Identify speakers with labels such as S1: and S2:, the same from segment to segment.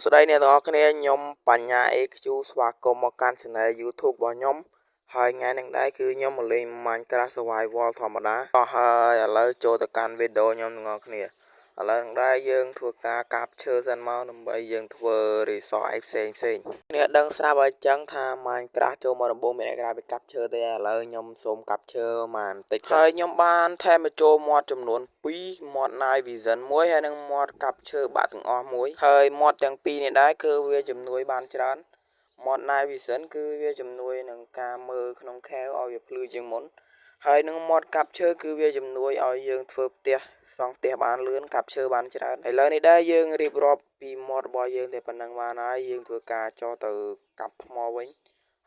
S1: ស្តីអ្នកទាំងអស់គ្នាខ្ញុំបញ្ញា AQ ស្វាគមន៍មកកាន់ Channel YouTube របស់ខ្ញុំហើយថ្ងៃនេះដែរគឺខ្ញុំមកលេង Minecraft Survival ធម្មតាអស់ហើយឥឡូវចូលទៅកាន់វីដេអូខ្ញុំទាំងអស់គ្នាឥឡូវដែរយើងធ្វើការកាប់ឈើសិនមកដើម្បីយើងធ្វើ resource អីផ្សេងផ្សេងគ្នាដឹងស្រាប់ហើយចឹងថា Minecraft ចូលមកដំបូងមានអ្នកក្រៅពីកាប់ឈើទេឥឡូវខ្ញុំសូមកាប់ឈើមកបន្តិចហើយខ្ញុំបានថែមបញ្ចូល mod ចំនួន2 mod Night Vision មួយហើយនិង mod កាប់ឈើបាក់ទាំងអស់មួយហើយ mod ទាំងពីរនេះដែរគឺវាជំនួយបានច្រើន mod Night Vision គឺវាជំនួយនឹងការមើលក្នុង cave ឲ្យវាភ្លឺជាងមុនហើយនឹង mod កាប់ឈើគឺវាជំនួយឲ្យយើងធ្វើផ្ទះសង់ផ្ទះបានលឿនកាប់ឈើបានច្រើនឥឡូវនេះដែរយើងរៀបរាប់ពី mod របស់យើងតែប៉ុណ្្នឹងបានហើយយើងធ្វើការចុះទៅកាប់ថ្មវិញ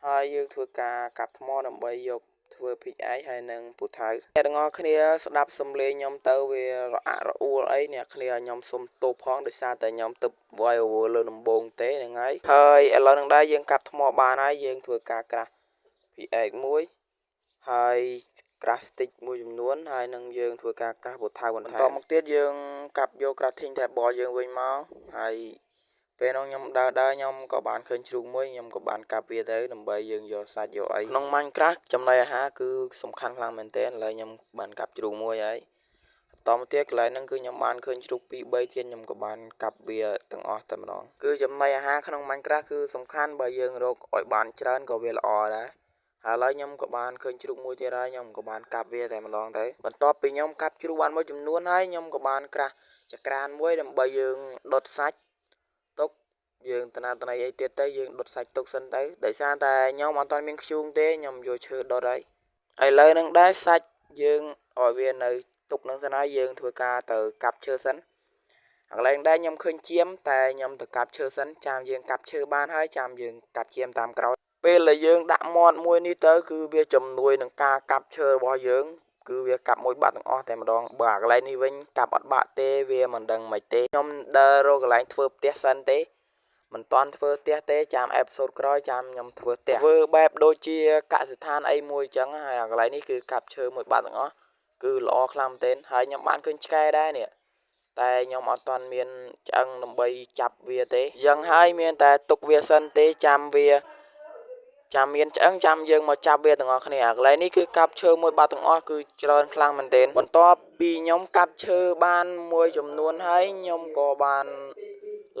S1: ហើយយើងធ្វើការកាប់ថ្មដើម្បីយកធ្វើ pickaxe ហើយនឹងពូថៅអ្នកទាំងអស់គ្នាស្ដាប់សំឡេងខ្ញុំទៅវារអាក់រអួលអីអ្នកគ្នាខ្ញុំសុំទោសផងដោយសារតែខ្ញុំទៅ voice over លើដំបូងទេហ្នឹងហើយហើយឥឡូវនឹងដែរយើងកាប់ថ្មបានហើយយើងធ្វើការក្រាស់ pickaxe មួយហើយ craft stick មួយចំនួនហើយនឹងយើងធ្វើការក្រាស់ពូថៅបន្ថែមបន្តមកទៀតយើងកាប់យក crafting table យើងវិញមកហើយពេលនោះខ្ញុំដើរដើរខ្ញុំក៏បានឃើញជ្រូកមួយខ្ញុំក៏បានកាប់វាទៅដើម្បីយើងយកសាច់យកអីក្នុង Minecraft ចំណីអាហារគឺសំខាន់ខ្លាំងមែនទែនឥឡូវខ្ញុំបានកាប់ជ្រូកមួយហើយបន្តមកទៀតកន្លែងហ្នឹងគឺខ្ញុំបានឃើញជ្រូក2 3ទៀតខ្ញុំក៏បានកាប់វាទាំងអស់តែម្ដងគឺចំណីអាហារក្នុង Minecraft គឺសំខាន់បើយើងរកឲ្យបានច្រើនក៏វាល្អដែរហើយឥឡូវខ្ញុំក៏បានឃើញជ្រូកមួយទៀតហើយខ្ញុំក៏បានកាប់វាតែម្ដងទៅបន្ទាប់ពីខ្ញុំកាប់ជ្រូកបានមួយចំនួនហើយខ្ញុំក៏បានក្រាស់ចក្រានមួយដើម្បីយើងដុតសាច់ទុកយើងតណាតណៃអីទៀតទៅយើងដុតសាច់ទុកសិនទៅដោយសារតែខ្ញុំអត់ទាន់មានធ្យូងទេខ្ញុំយកឈើដុតហើយឥឡូវនឹងដែរសាច់យើងឲ្យវានៅទុកនឹងសិនហើយយើងធ្វើការទៅកាប់ឈើសិនកន្លែងដែរខ្ញុំឃើញជាមតែខ្ញុំទៅកាប់ឈើសិនចាំយើងកាប់ឈើបានហើយចាំយើងកាប់ជាមតាមក្រោយពេលដែលយើងដាក់មាត់មួយនេះទៅគឺវាជំនួយនឹងការកាប់ឈើរបស់យើងគឺវាកាប់មួយបាក់ទាំងអស់តែម្ដងបើកន្លែងនេះវិញកាប់អត់បាក់ទេវាមិនដឹងមិនទេខ្ញុំដើររកកន្លែងធ្វើផ្ទះសិនទេមិនតាន់ធ្វើផ្ទះទេចាំ episode ក្រោយចាំខ្ញុំធ្វើផ្ទះធ្វើបែបដូចជាកសិដ្ឋានអីមួយចឹងហើយកន្លែងនេះគឺកាប់ឈើមួយបាត់ទាំងអស់គឺល្អខ្លាំងមែនទែនហើយខ្ញុំបានឃើញឆ្កែដែរនេះតែខ្ញុំអត់ទាន់មានឆ្អឹងដើម្បីចាប់វាទេយ៉ាងហើយមានតែទុកវាសិនទេចាំវាចាំមានឆ្អឹងចាំយើងមកចាប់វាទាំងអស់គ្នាកន្លែងនេះគឺកាប់ឈើមួយបាត់ទាំងអស់គឺច្រើនខ្លាំងមែនទែនបន្ទាប់ពីខ្ញុំកាប់ឈើបានមួយចំនួនហើយខ្ញុំក៏បាន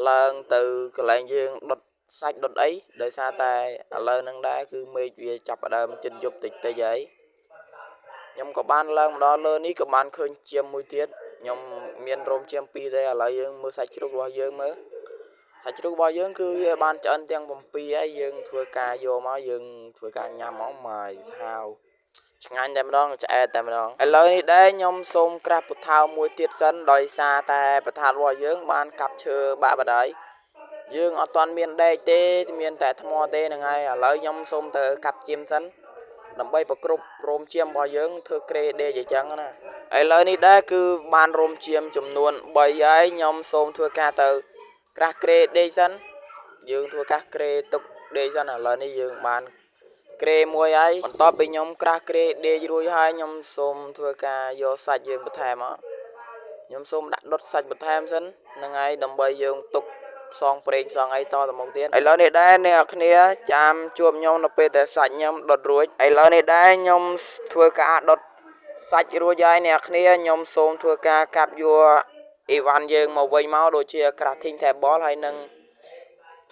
S1: ឡើងទៅកន្លែងយើងដុតសាច់ដុតអីដោយសារតែឥឡូវហ្នឹងដែរគឺមេឃវាចាប់ផ្ដើមជិតយប់តិចតិចហើយខ្ញុំក៏បានឡើងមកដល់លើនេះក៏បានឃើញជាមមួយទៀតខ្ញុំមានរោមជាម2ទេឥឡូវយើងមើលសាច់ជ្រូករបស់យើងមើលសាច់ជ្រូករបស់យើងគឺវាបានឆ្អិនទាំង7ហើយយើងធ្វើការយកមកយើងធ្វើការញ៉ាំមកម៉ាយហាវឆ្ងាញ់តែម្ដងឆ្អែតតែម្ដងឥឡូវនេះដែរខ្ញុំសូមក្រាស់ពូថៅមួយទៀតសិនដោយសារតែពូថៅរបស់យើងបានកាប់ឈើបាក់បដ ாய் យើងអត់ទាន់មានដែកទេមានតែថ្មទេហ្នឹងហើយឥឡូវខ្ញុំសូមទៅកាប់ជាមសិនដើម្បីប្រគ្រប់រោមជាមរបស់យើងធ្វើក្រេដេកអញ្ចឹងណាឥឡូវនេះដែរគឺបានរោមជាមចំនួន3ហើយខ្ញុំសូមធ្វើការទៅក្រាស់ក្រេដេកសិនយើងធ្វើការក្រេទុកដេកសិនឥឡូវនេះយើងបានក្រេមួយហើយបន្ទាប់ពីខ្ញុំក្រាស់ក្រេដេករួចហើយខ្ញុំសូមធ្វើការយកសាច់យើងបន្ថែមមកខ្ញុំសូមដាក់ដុតសាច់បន្ថែមសិនហ្នឹងហើយដើម្បីយើងទុកផ្សងប្រេងផ្សងអីតទៅមុខទៀតឥឡូវនេះដែរអ្នកគ្នាចាំជួបខ្ញុំនៅពេលតែសាច់ខ្ញុំដុតរួចឥឡូវនេះដែរខ្ញុំធ្វើការដុតសាច់រួចហើយអ្នកគ្នាខ្ញុំសូមធ្វើការកាប់យកអីវ៉ាន់យើងមកវិញមកដូចជា crafting table ហើយនឹង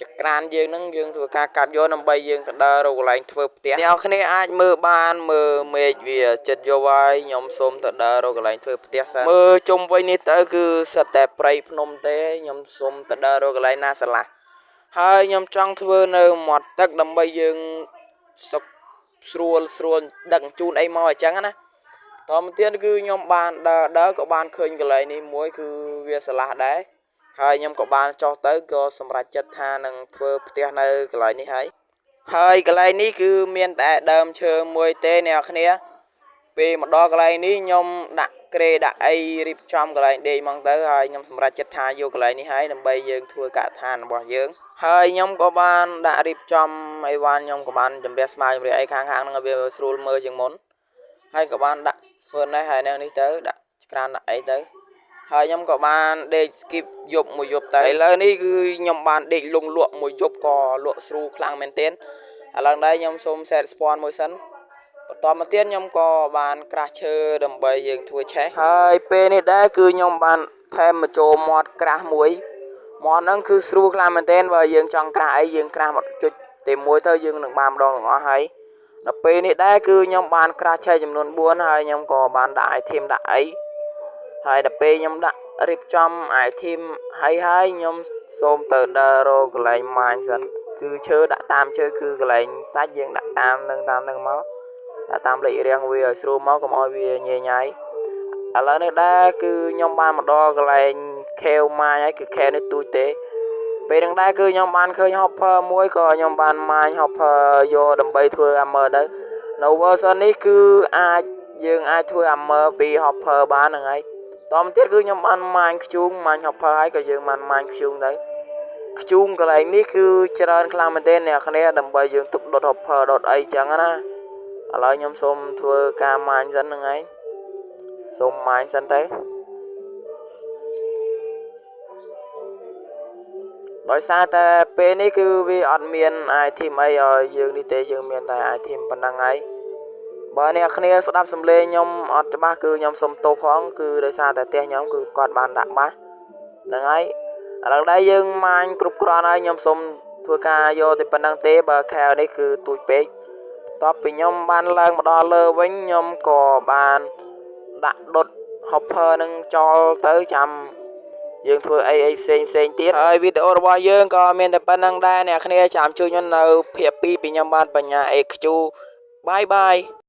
S1: ចក្រានយើងនឹងយើងធ្វើការកាប់យកដើម្បីយើងទៅដើររកកន្លែងធ្វើផ្ទះអ្នកគ្នាអាចមើលបានមើលមេឃវាចិត្តយកហើយខ្ញុំសូមទៅដើររកកន្លែងធ្វើផ្ទះសិនមើលជុំវិញនេះទៅគឺសិតតែព្រៃភ្នំទេខ្ញុំសូមទៅដើររកកន្លែងណាស្រឡះហើយខ្ញុំចង់ធ្វើនៅមាត់ទឹកដើម្បីយើងសុកស្រួលស្រួលដឹកជូនអីមកអញ្ចឹងណាតមកទៀតគឺខ្ញុំបានដើរដើរក៏បានឃើញកន្លែងនេះមួយគឺវាស្រឡះដែរហើយខ្ញុំក៏បានចុះទៅក៏សម្រេចចិត្តថានឹងធ្វើផ្ទះនៅកន្លែងនេះហើយហើយកន្លែងនេះគឺមានតែដើមឈើមួយទេអ្នកគ្នាពេលមកដល់កន្លែងនេះខ្ញុំដាក់ក្រេដាក់អីរៀបចំកន្លែងដេកហ្មងទៅហើយខ្ញុំសម្រេចចិត្តថាយកកន្លែងនេះហើយដើម្បីយើងធ្វើកឋានរបស់យើងហើយខ្ញុំក៏បានដាក់រៀបចំអីវ៉ាន់ខ្ញុំក៏បានជំរះស្មៅជំរះអីខាងហ្នឹងឲ្យវាស្រួលមើលជាងមុនហើយក៏បានដាក់ furnace ហើយនៅនេះទៅដាក់ក្រានដាក់អីទៅ ហើយខ្ញុំក៏បានដេក skip យប់មួយយប់ទៅឥឡូវនេះគឺខ្ញុំបានដេកលងលក់មួយយប់ក៏លក់ស្រួលខ្លាំងមែនទែនឥឡូវដែរខ្ញុំសូម set spawn មួយសិនបន្តមកទៀតខ្ញុំក៏បាន craft ឈើដើម្បីយើងធ្វើឆេះហើយពេលនេះដែរគឺខ្ញុំបានថែមមកចូល mod craft មួយ mod ហ្នឹងគឺស្រួលខ្លាំងមែនទែនបើយើងចង់ craft អីយើង craft មកចុចតែមួយទៅយើងនឹងបានម្ដងទាំងអស់ហើយដល់ពេលនេះដែរគឺខ្ញុំបាន craft ឆេះចំនួន4ហើយខ្ញុំក៏បានដាក់ item ដាក់អីហើយដល់ពេលខ្ញុំដាក់រៀបចំ item ហើយហើយខ្ញុំសូមទៅដើររកកន្លែង mine សិនគឺឈើដាក់តាមឈើគឺកន្លែងសាច់យើងដាក់តាមនឹងតាមនឹងមកដាក់តាមលេខរៀងវាឲ្យស្រួលមកកុំឲ្យវាញ៉ៃញ៉ៃឥឡូវនេះដែរគឺខ្ញុំបានមកដល់កន្លែង cave mine ហើយគឺ cave នេះទូចទេពេលហ្នឹងដែរគឺខ្ញុំបានឃើញ hopper មួយក៏ខ្ញុំបាន mine hopper យកដើម្បីធ្វើ armor ទៅនៅ version នេះគឺអាចយើងអាចធ្វើ armor ពី hopper បានហ្នឹងហើយតមកទៀតគឺខ្ញុំបាន mine ខ្ជូង mine hopper ហើយក៏យើងបាន mine ខ្ជូងទៅខ្ជូងកន្លែងនេះគឺច្រើនខ្លាំងមែនទែនអ្នកគ្នាដើម្បីយើងទុកដុត hopper ដុតអីចឹងណាឥឡូវខ្ញុំសូមធ្វើការ mine សិនហ្នឹងហើយសូម mine សិនទៅដោយសារតែពេលនេះគឺវាអត់មាន item អីឲ្យយើងនេះទេយើងមានតែ item ប៉ុណ្ណឹងហើយបើអ្នកគ្នាស្ដាប់សំឡេងខ្ញុំអត់ច្បាស់គឺខ្ញុំសុំទោសផងគឺដោយសារតែផ្ទះខ្ញុំគឺគាត់បានដាក់បាសហ្នឹងហើយឥឡូវដែរយើង mine គ្រប់គ្រាន់ហើយខ្ញុំសុំធ្វើការយកតែប៉ុណ្្នឹងទេបើ cave នេះគឺទូចពេកតបពីខ្ញុំបានឡើងមកដល់លើវិញខ្ញុំក៏បានដាក់ដុត hopper នឹងចោលទៅចាំយើងធ្វើអីអីផ្សេងផ្សេងទៀតហើយវីដេអូរបស់យើងក៏មានតែប៉ុណ្្នឹងដែរអ្នកគ្នាចាំជួយខ្ញុំនៅភាគ2ពីខ្ញុំបានបញ្ញា AQ bye bye.